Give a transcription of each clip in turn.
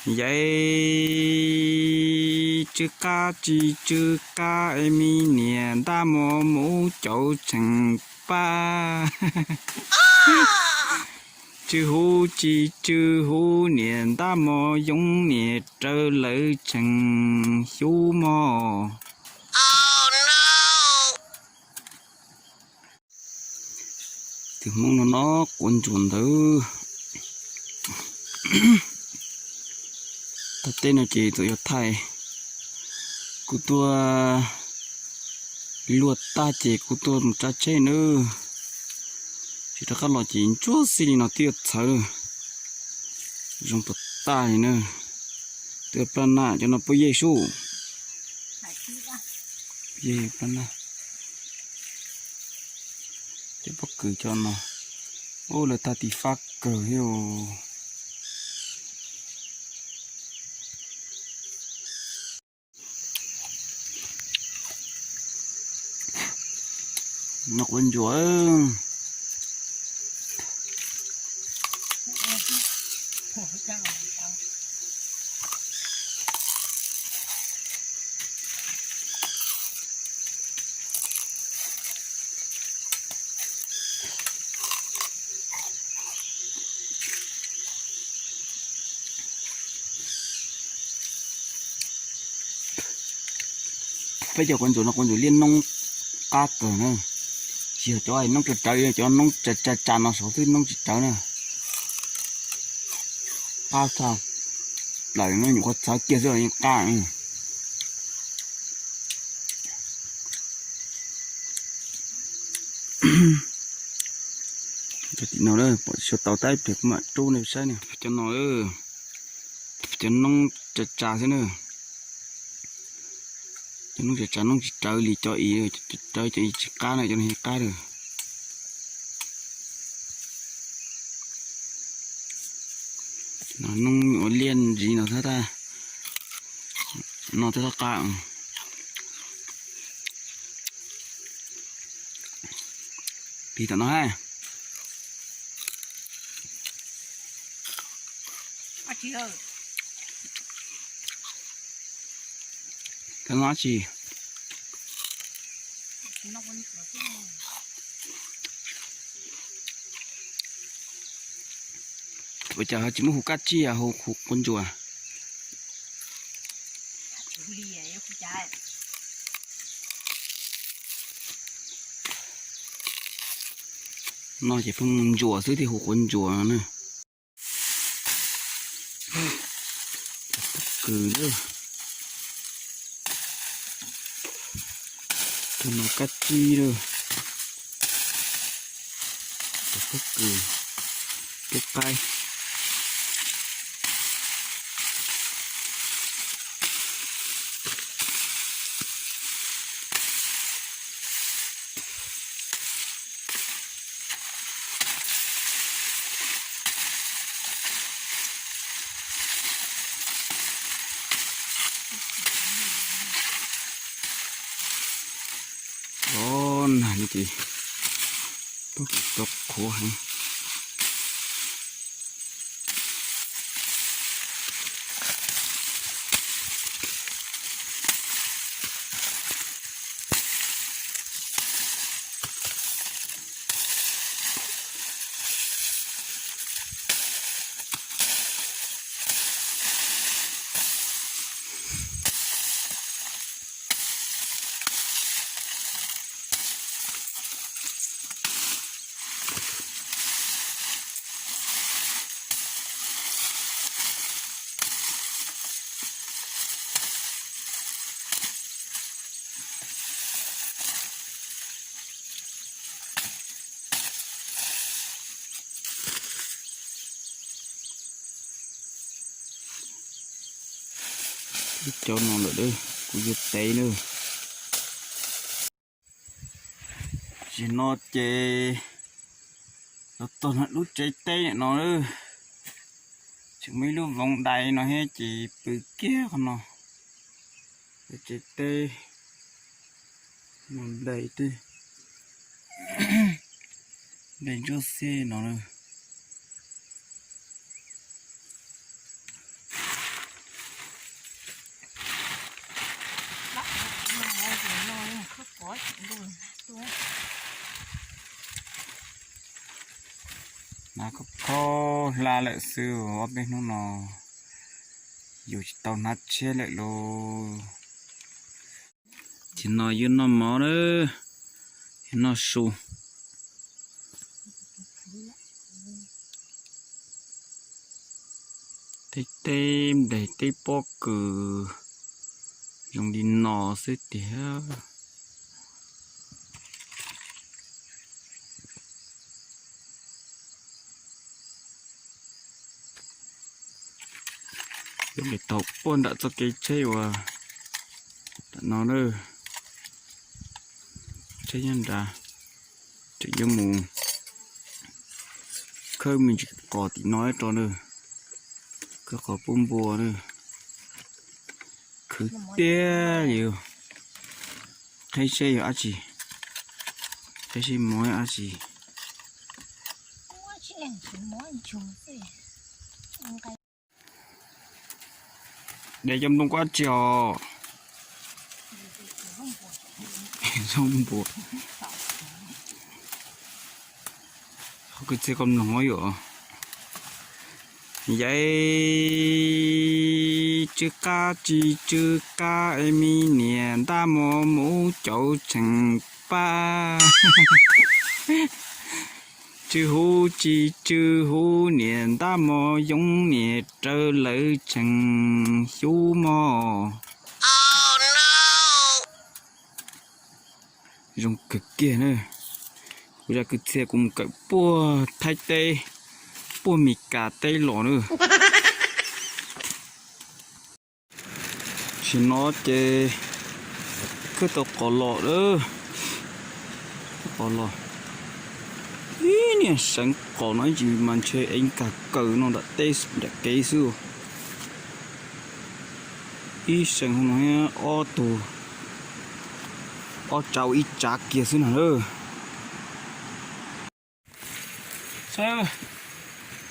Yai, tsw qab tsis tsw qab es me niam ntab mos muab cauv tseem pab. Tsw huv tsis tsw huv niam ntab mos yoov niam raws lawv tseem xyub mog. Tus hmoob no no quav ntsuas ntawd. Tag teb no ces txawm yog thaij. Kuv tuaj luaj tag ces kuv tuaj mus tsa tsheb nawb. Tsis rov qab los ces ntsuab xij li no twb yuav txhawv. Zoo tag tag li na. Twb plab nag cov no puab yej sub. Yej plab nag. Cov pob kws cov no, ub, lawv tag tis fab kawg thiab. No quav ntsuas. Peb cov quav ntsuas no quav ntsuas liab noob qab kawg na. Tsis yog cov noob rawv rawv, cov noob tsa tsa tsa no saud twb noob tsis rawv na. Qab tag plaws no nyuam qhuav txhawv kiag xwb los yeej qab. Tim no pom xyuas tau tab pliag kuv mam rub nej saib ne. Cov no, cov noob tsa tsa xwb na. Cov noob tsa tsa noob tsis rawv li cov i, rawv cov i tsis qab na, cov no yeej qab lawm. No noob ua liaj ntsiv no, no twb qab. Plig tom no ha. Tom no tsis Ua cas ho tsis muab hu kab tsib, hu hu quav ntsuas? No ces pheej mus ntsuas xwb thiaj hu quav ntsuas na. Pob kws lawm. Tus no kab tsib lawm. Tus pob kws, peb qaib. Os, nag no ces pob kws tau qhuav heev. Ib cov no lawm, kuv yuav tev na. Tam sim no ces los txog lub tsev teb no lawm. Tseem muaj ib lub voov dais no thiab ces pw kiag qhov no. Tsev teb no, nplej twb, nplej ntsuab xiab no lawm. Kho hla lawm xwb, ob peb hnub no yus tsis tau hnab tshiab lawm lauj. Ces no yus noj mov na, yus noj su. Teb teb nplaig teb pob kws zoo li no xwb tiag. Yuav mus thaum puag nram txoj kev tsheb uas nram no na, tsheb nyob nrad, tseem yuav mus khawb me ntsis qos tim no rau na, khawb qos pub npua na, khwv tiag li. Qheb seb yog dab tsi, qheb seb mov dab tsi. Dev cov nplooj koj dab tsi os? Zoo npua. Qhov kwv txhiaj koj mloog yuav. Yai, tsw qab tsis tsw qab es me niam ntab mos muv cauv tseem pab. Tsw huv tsis tsw huv niam ntab mos yoov niam raws lawv tseem xyub mog. Zoo kawg kiag na. Kuv zaj kwv txhiaj kuv mus kawm puag Thaib teb, puag Mes Kas teb los na. Tam sim no ces khawb tau qos los lawm. Qos los. Ib niag seev qos no ib ntsis mas ntshe ev nkag kaws no nram teb nram kev xwb. Ib seev no ob tug, ob tsav ua ib tsav kiag xwb na lawm.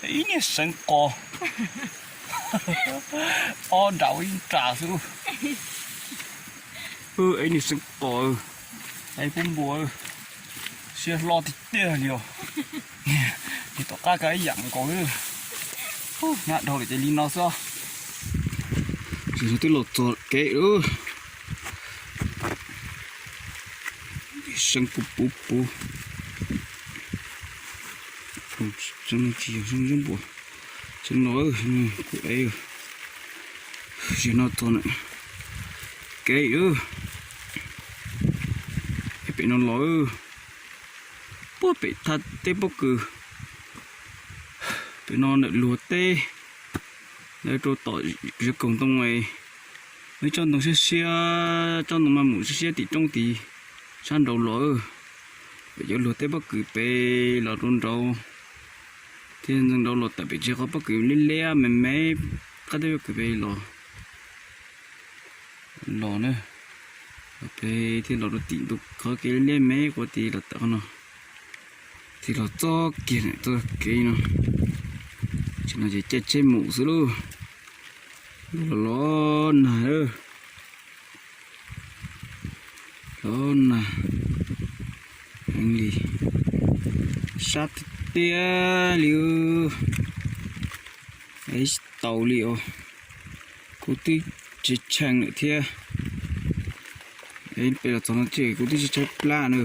Ib niag seev qos, ob nram ua ib nram xwb. Ib niag seev qos, ev pub npua, siab hlo tiag tiag li os. Niag tom qab kav ib yam nkaus. Hnab dhau lawm ces li no xwb. Tsis no twb los txog kev lawm. Seev puv puv puv. Seev no tsis yog seev npua, seev no kuv ev. Tsis no txog na, kev lawm. Pem no los puag pem thaj teb pob kws, pem no ntawm luag teb, lawv rau tom zos koog ntoo, muaj tsob ntoo siab siab, tsob ntoo mas mus siab siab tim roob tid, sab nraud los. Pem cov luag teb pob kws pem los rau nraud, thiab nraud los tawm pem tsev qhov pob kws liab liab me me, qab teb pob kws pem los, los na, pem thiab los rau tim ntug qhov kev liab liab me quav tid los tawm qhov no, thiab los txoj kiag txoj kev no. Tam sim no ces caij tsheb mus xwb lauj. Los los nag, los nag heev li, sab tiag tiag li. Ev tsis taus li os. Kuv twb tsis tsheej lawm thiab. Ev pem los txog no ces kuv twb tsis tshaib plab na.